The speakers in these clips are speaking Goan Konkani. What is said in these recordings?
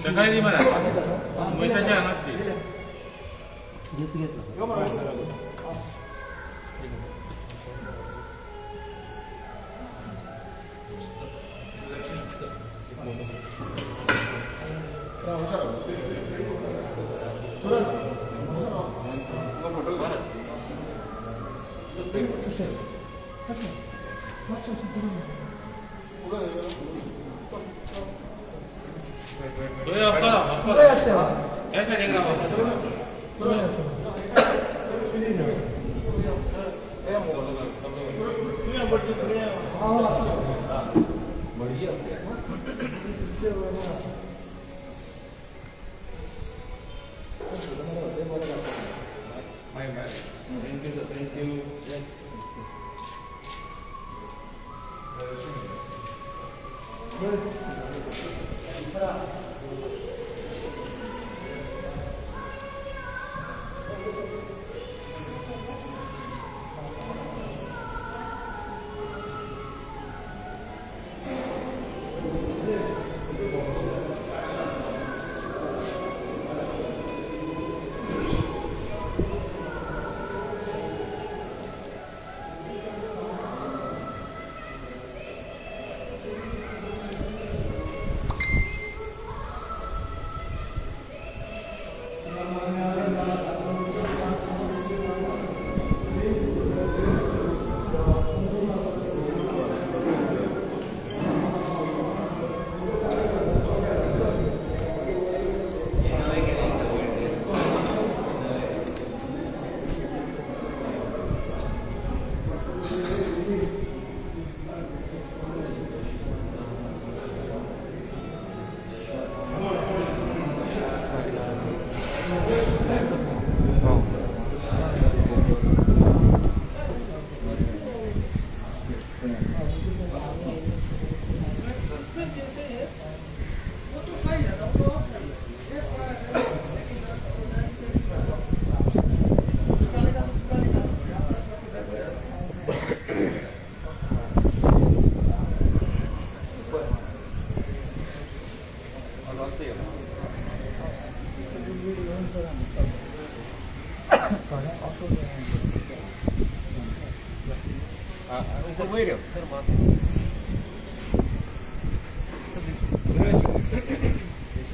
सकाळी दी मला उमेशाच्या हांगाच दी. थंय असो असो ह्या सायडीक राव असो. Thank you sir, thank you.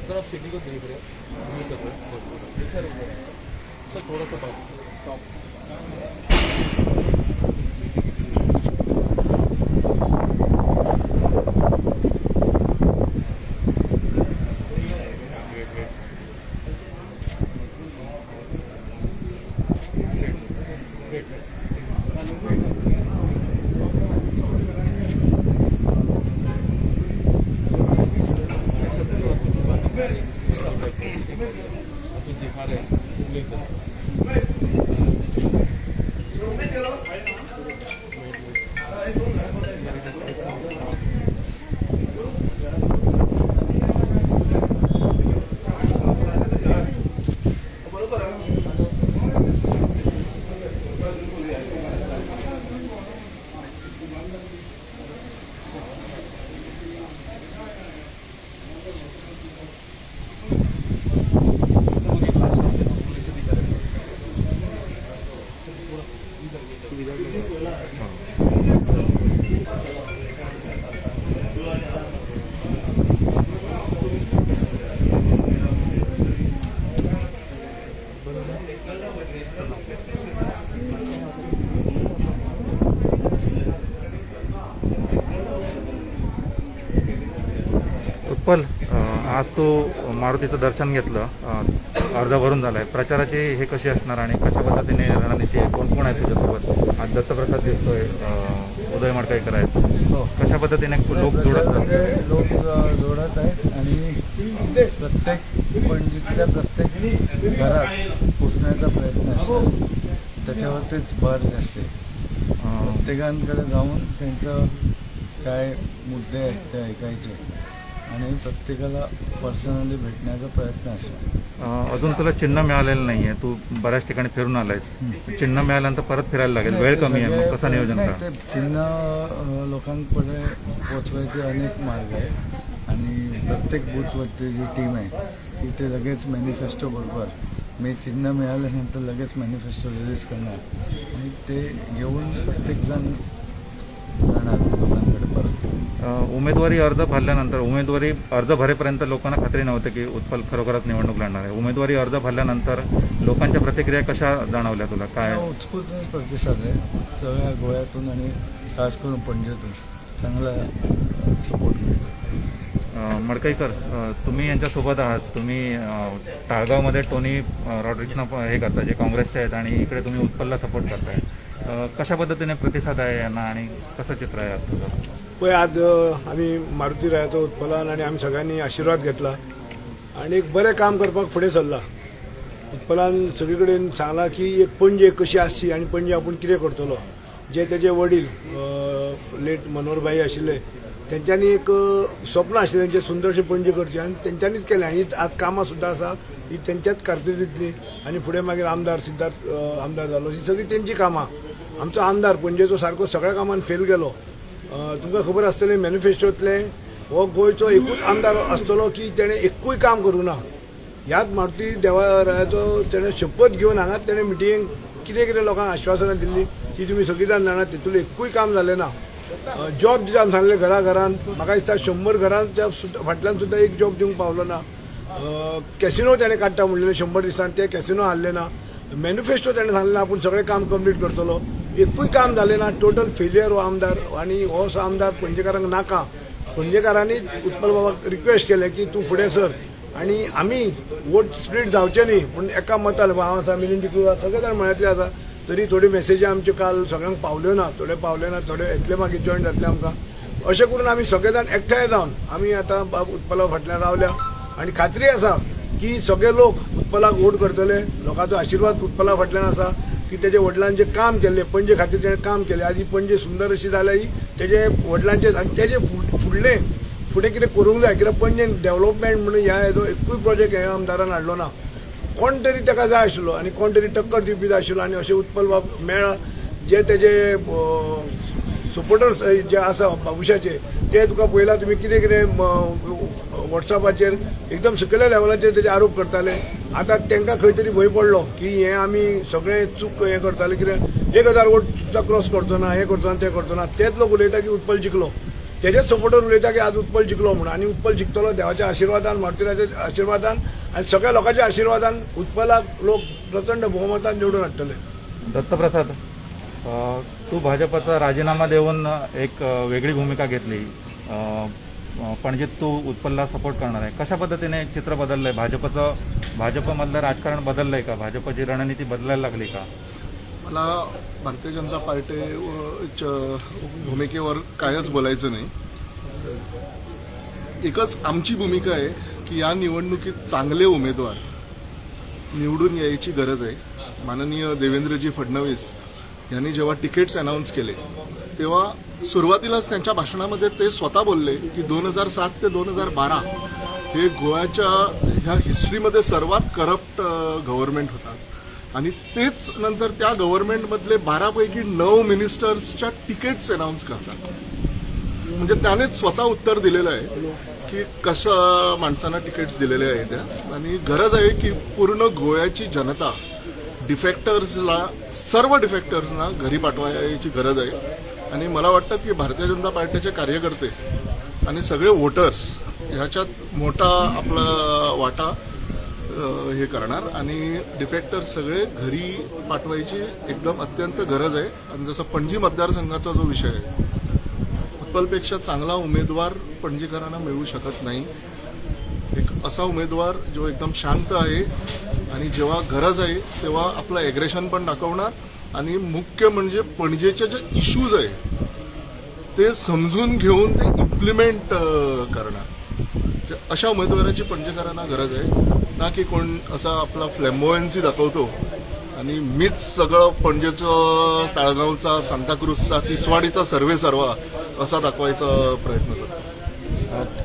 Sir, आप सिटी को देख रहे हैं, व्यू कर रहे हैं सर, थोड़ा सा टॉप टॉप. दिखा रहे हैं सर. उत्पल, आज तू मारुतीचं दर्शन घेतलं, अर्ज भरून झालाय. प्रचाराची हे कशी असणार आणि कशा पद्धतीने रणनीती आहे? कोण कोण आहे तुझ्यासोबत? आज दत्तप्रसाद दिसतोय, उदय मडकाईकर आहेत. हो. कशा पद्धतीने लोक प्रचार जोडत जातात? म्हणजे लोक जोडत आहेत आणि प्रत्येक पणजीतल्या प्रत्येक घरात पोचण्याचा प्रयत्न असतो, त्याच्यावर तेच भर जास्त आहे. प्रत्येकांकडे जाऊन त्यांचं काय मुद्दे आहेत ते ऐकायचे आणि प्रत्येकाला पर्सनली भेटण्याचा प्रयत्न असतो. अजून तुला चिन्ह मिळालेलं नाहीये, तू बऱ्याच ठिकाणी फिरून आलायस. चिन्ह मिळाल्यानंतर परत फिरायला लागेल, वेळ कमी आहे, मग कसं नियोजन नाही, करा? ते चिन्ह लोकांकडे पोचवायचे अनेक मार्ग आहे आणि प्रत्येक बूथवरती जी टीम आहे ती ते लगेच मॅनिफेस्टो बरोबर, मी चिन्ह मिळाल्यानंतर लगेच मॅनिफेस्टो रिलीज करणार आणि ते घेऊन प्रत्येकजण जाणार लोकांकडे परत. उमेदवारी अर्ज भरल्यानंतर, उमेदवारी अर्ज भरेपर्यंत लोकांना खात्री नव्हती की उत्पल खरोखरच निवडणूक लढणार आहे. उमेदवारी अर्ज भरल्यानंतर लोकांच्या प्रतिक्रिया कशा जाणवल्या तुला? काय उत्स्फूर्त प्रतिसाद आहे सगळ्या गोव्यातून आणि खास करून पणजीतून चांगला सपोर्ट मिळतो. मडकईकर, तुम्ही यांच्यासोबत आहात. तुम्ही ताळगावमध्ये टोनी रॉड्रिक्सना हे करता, जे काँग्रेसचे आहेत, आणि इकडे तुम्ही उत्पलला सपोर्ट करताय. कशा पद्धतीने प्रतिसाद आहे यांना आणि कसं चित्र आहे आज तुझं? पळय, आज आमी मारुती रायाचो उत्पलान आनी आमी सगळ्यांनी आशिर्वाद घेतला आनी एक बरें काम करपाक फुडें सरला. उत्पलान सगळे कडेन सांगलां की एक पणजे कशी आसची आनी पणजे आपूण कितें करतलो. जे तेजे वडील लेट मनोहरभाई आशिल्ले, तेंच्यांनी एक स्वप्न आशिल्लें तेंचें सुंदरशें पणजे करचें आनी तेंच्यांनीच केलें आनी आज कामां सुद्दां आसा ही तेंच्याच कारकिर्दींतली आनी फुडें मागीर आमदार सिद्धार्थ आमदार जालो, ही सगळीं तेंची कामां. आमचो आमदार पणजेचो सारको सगळ्या कामान फेल गेलो. तुमकां खबर आसतलें, मॅनिफेस्टोंतलें हो गोंयचो एकूच आमदार आसतलो की तेणें एक्कूय काम करूं ना. ह्याच मारुती देवारायाचो तेणें शपथ घेवन हांगाच तेणें मिटिंगेक कितें कितें लोकांक आश्वासनां दिल्लीं ती तुमी सगळीं जाण जाणा, तितूंत एक्कूय काम जालें ना. जॉब दिता सांगलें घरा घरान, म्हाका दिसता 100 घरांच्या फाटल्यान सुद्दां एक जॉब दिवंक पावलो ना. कॅसिनो तेणें काडटा म्हणलेलें 100 दिसान, ते कॅसिनो हाडले ना. मॅनिफेस्टो तेणें सांगलें आपूण सगळें काम कंप्लीट करतलो, एकूय काम जालें ना. टोटल फेलियर हो आमदार आनी हो असो आमदार पणजेकारांक नाका. पणजेकारांनी उत्पल बाबाक रिक्वेस्ट केलें की तूं फुडें सर आनी आमी वोट स्प्लीट जावचे न्ही पूण एका मतान, हांव आसा, मिलिंद डिक्रूज आसा, सगळे जाण मळ्यांतले आसा, तरी थोड्यो मेसेजी आमच्यो काल सगळ्यांक पावल्यो ना, थोडे पावले ना, थोडे येतले मागीर जॉयन जातले आमकां. अशें करून आमी सगळे जाण एकठांय जावन आमी आतां बाब उत्पला फाटल्यान रावल्या आनी खात्री आसा की सगळे लोक उत्पलाक वोट करतले. लोकांचो आशिर्वाद उत्पला फाटल्यान आसा की तेजे वडिलांचें जे काम केल्लें पणजे खातीर तेणें काम केलें, आज ही पणजे सुंदर अशी जाल्या ही तेजे वडिलांचें आनी तेजे फुडलें फुडें कितें करूंक जाय, कित्याक पणजेन डेवलपमेंट म्हणून ह्या हेजो एकूय प्रोजेक्ट ह्या आमदारान हाडलो ना. कोण तरी ताका जाय आशिल्लो आनी कोण तरी टक्कर दिवपी जाय आशिल्लो आनी अशें उत्पल बाब मेळ्ळा. जे तेजे सपोर्टर्स जे आसा बाबुशाचे ते तुका पळयला तुमी कितें कितें वॉट्सॅपाचेर एकदम सकयल्या लेवलाचेर तेजे आरोप करताले. आतां तांकां खंय तरी भंय पडलो की हें आमी सगळें चूक हें करताले, कितें 1000 वोट सुद्दां क्रॉस करचो ना, हें करचो ना, तें करचो ना. तेच लोक उलयता की उत्पल जिखलो, तेजेच सपोर्टर उलयता की आज उत्पल जिखलो म्हणून आनी उत्पल जिखतलो देवाच्या आशिर्वादान, मारुतीराच्या आशिर्वादान आनी सगळ्या लोकांच्या आशिर्वादान उत्पलाक लोक प्रचंड भोवमतान निवडून हाडटले. दत्तप्रसाद, तू भाजपचा राजीनामा देऊन एक वेगळी भूमिका घेतली. अ, अ, पणजीत तू उत्पलला सपोर्ट करणार आहे. कशा पद्धतीने चित्र बदललंय भाजपचं? भाजपमधलं राजकारण बदललंय का? भाजपची रणनीती बदलायला लागली का? मला भारतीय जनता पार्टीच्या भूमिकेवर कायच बोलायचं नाही. एकच आमची भूमिका आहे की या निवडणुकीत चांगले उमेदवार निवडून यायची गरज आहे. माननीय देवेंद्रजी फडणवीस यांनी जेव्हा तिकीट्स अनाऊन्स केले तेव्हा सुरुवातीलाच त्यांच्या भाषणामध्ये ते स्वतः बोलले की 2007 ते 2012 हे गोव्याच्या ह्या हिस्ट्रीमध्ये सर्वात करप्ट गव्हर्नमेंट होता आणि तेच नंतर त्या गव्हर्नमेंटमधले 12पैकी 9 मिनिस्टर्सच्या तिकीट्स अनाऊन्स करतात. म्हणजे त्यानेच स्वतः उत्तर दिलेलं आहे की कसं माणसांना तिकीट्स दिलेले आहे त्या. आणि गरज आहे की पूर्ण गोव्याची जनता डिफेक्टर्सला, सर्व डिफेक्टर्सना घरी पाठवायची गरज आहे. आणि मला वाटतं की भारतीय जनता पार्टीचे कार्यकर्ते आणि सगळे वोटर्स ह्याच्यात मोठा आपला वाटा हे करणार आणि डिफेक्टर्स सगळे घरी पाठवायची एकदम अत्यंत गरज आहे. आणि जसं पणजी मतदारसंघाचा जो विषय आहे, उत्पलपेक्षा चांगला उमेदवार पणजीकरांना मिळू शकत नाही. एक असा उमेदवार जो एकदम शांत आहे आणि जेव्हा गरज आहे तेव्हा आपलं ॲग्रेशन पण दाखवणार आणि मुख्य म्हणजे पणजेचे जे इश्यूज आहे ते समजून घेऊन ते इम्प्लिमेंट करणार. तर अशा उमेदवाराची पणजेकरांना गरज आहे, ना की कोण असा आपला फ्लॅम्बोयन्सी दाखवतो आणि मीच सगळं पणजेचं, ताळगावचा, सांताक्रूजचा, तिसवाडीचा सर्वे सर्वा असा दाखवायचा प्रयत्न करतो.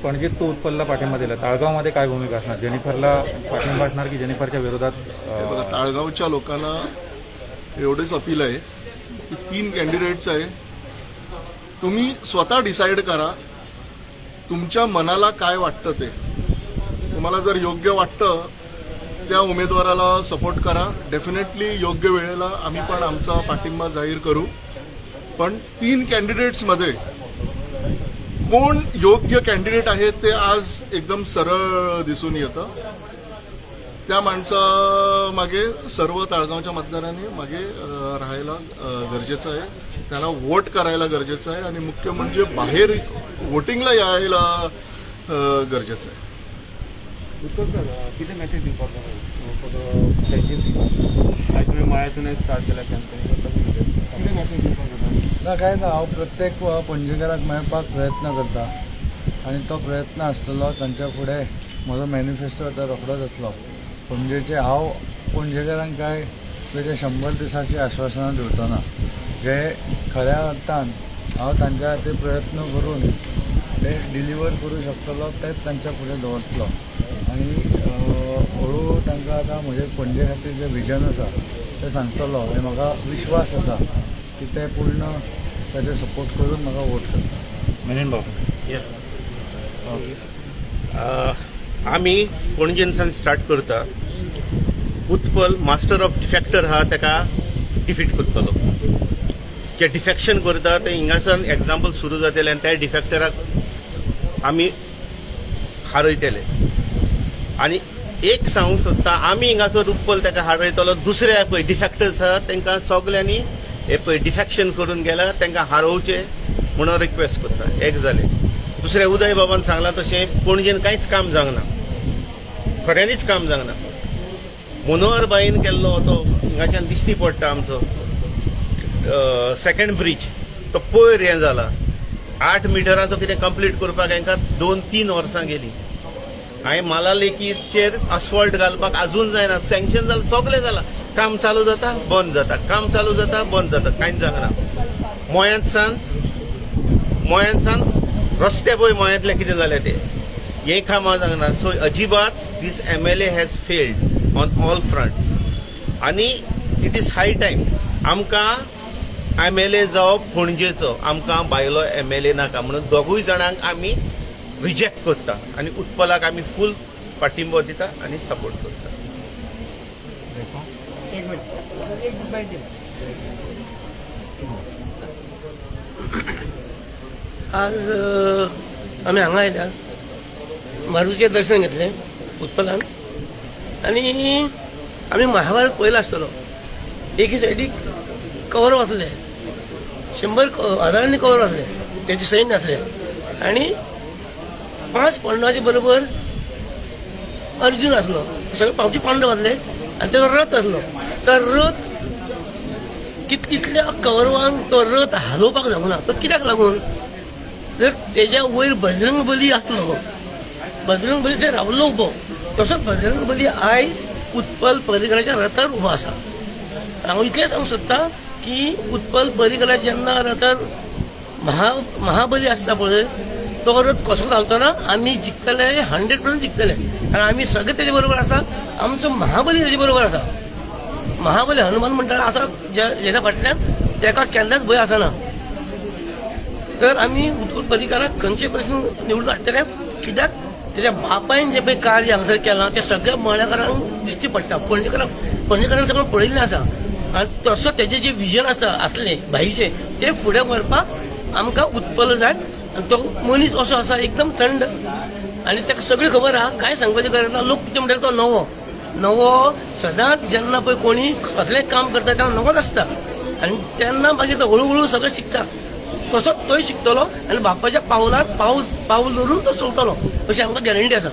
पणजीत तू उत्पलला पाठिंबा दिला, ताळगावमध्ये काय भूमिका असणार? जेनिफरला पाठिंबा असणार की जेनिफरच्या विरोधात? हे बघा, ताळगावच्या लोकांना एवढेच अपील आहे की 3 कॅन्डिडेट्स आहे, तुम्ही स्वतः डिसाईड करा तुमच्या मनाला काय वाटतं ते. तुम्हाला जर योग्य वाटतं त्या उमेदवाराला सपोर्ट करा. डेफिनेटली योग्य वेळेला आम्ही पण आमचा पाठिंबा जाहीर करू. पण 3 कॅन्डिडेट्समध्ये कोण योग्य कॅन्डिडेट आहे ते आज एकदम सरळ दिसून येतं. त्या माणसामागे सर्व ताळगावच्या मतदारांनी मागे राहायला गरजेचं आहे, त्यांना वोट करायला गरजेचं आहे आणि मुख्य म्हणजे बाहेर वोटिंगला यायला गरजेचं आहे. कितें मॅसेज दिवपाक जाय फॉर the pledges? आयज तुवें मळ्यातून स्टार्ट केला कॅम्पेन, कितें मॅसेज दिवपाक जाता? ना काय ना, हांव प्रत्येक पणजेकाराक मेळपाक प्रयत्न करता आनी तो प्रयत्न आसतलो. तांच्या फुडें म्हजो मॅनिफेस्टो आतां रोखडोच येतलो. पणजेचे हांव पणजेकारांक काय पयले 100 दिसांची आश्वासनां दिवचो ना, जे खऱ्या अर्थान हांव तांच्या खातीर प्रयत्न करून ते डिलिव्हर करूं शकतलो तेच तांच्या फुडें दवरतलो. आनी हळू तांकां आतां म्हजे पणजे खातीर जें विजन आसा तें सांगतलो आनी म्हाका विश्वास आसा की ते पूर्ण ताचे सपोर्ट करून म्हाका वोट करता. मिलिंद भाऊ, आमी पणजेनसान स्टार्ट करता. उत्पल मास्टर ऑफ डिफेक्टर आहा, ताका डिफीट करतलो. जे डिफेक्शन करता ते हिंगासान एग्जाम्पल सुरू जातले आनी त्या डिफेक्टराक आमी हारयतले. आनी एक सांगूंक सोदता, आमी हिंगासर उत्पल ताका हारयतलो. दुसरे पळय डिफेक्टर्स आहा तांकां सगल्यांनी हे पळय डिफेक्शन करून गेला, तांकां हारोवचें म्हणून रिक्वेस्ट करता. एक जालें. दुसरें, उदय बाबान सांगलां तशें पणजेन कांयच काम जावंक ना, खऱ्यांनीच काम जावंक ना. मनोहर बाईन केल्लो तो हिंगाच्यान दिश्टी पडटा आमचो सेकंड ब्रीज, तो पयर हें जाला 8 मिटरांचो कितें कंप्लीट करपाक हांकां 2-3 वर्सां गेलीं. हांवें माला लेकीचेर अस्फॉल्ट घालपाक आजून जायना. सँक्शन जालां, सगळें जालां, काम चालू जाता बंद जाता, काम चालू जाता बंद जाता, कांयच जावंक ना. मोयांतसान रस्ते पळय मोयांतले कितें जालें ते, हें कामां जावंक ना. सो अजिबात this MLA has failed on all fronts आनी it is high time आमकां MLA जावप पणजेचो. आमकां भायलो MLA नाका म्हणून दोगूय जाणांक आमी रिजेक्ट करता आनी उत्पलाक आमी फूल पाठिंबो दिता आनी सपोर्ट करता. आज आमी हांगा आयल्या, मारुतीचें दर्शन घेतलें उत्पलान आनी आमी महाभारत पळयला आसतलो. एकी सायडीक कवर वाचले, 100 हजारांनी कवर वाचले, तेचे सैन्य आसले आनी 5 पांडवाचे बरोबर अर्जुन आसलो, सगळे 5 पांडव आसले आनी तेजो रथ आसलो. तो रथ कितल्या कौरवांक तो रथ हालोवपाक जावना, तो कित्याक लागून जर तेज्या वयर बजरंग बली आसलो, बजरंग बली थंय रावलो उबो, तसोच बजरंग बली आयज उत्पल पर्रीकराच्या रथार उबो आसा. हांव इतलें सांगूंक सोदतां की उत्पल पर्रीकरा जेन्ना रथार महाबली आसता पळय, तो रथ कसो घालतना आमी जिखतले, 100% जिखतले. आनी आमी सगळे तेजे बरोबर आसा, आमचो महाबली तेजे बरोबर आसा. महाबली हनुमान म्हणटा आसा जेच्या फाटल्यान तेका केन्नाच भंय आसना. तर आमी उत्पल पर्रीकराक खंयचे परिस्थितीन निवडून हाडटले, कित्याक तेच्या बापायन जें पळय कार्य हांगासर केलां तें सगळ्या मळ्याकारांक दिश्टी पडटा. पणजेकारांक सगळें पळयल्लें आसा आनी तसो तेजें जें विजन आसा आसलें भाईचें तें फुडें व्हरपाक आमकां उत्पल जाय. आनी तो मनीस असो आसा एकदम थंड आनी ताका सगळी खबर आहा, कांय सांगपाची गरज ना. लोक कितें म्हणटा, तो नवो नवो सदांच जेन्ना पळय कोणी कसलेंय काम करता तेन्ना नवोच आसता आनी तेन्ना मागीर तो हळू हळू सगळें शिकता, तसोच तोय शिकतलो आनी बापाच्या पावलार पावल दवरून तो चलतलो अशी आमकां गॅरंटी आसा.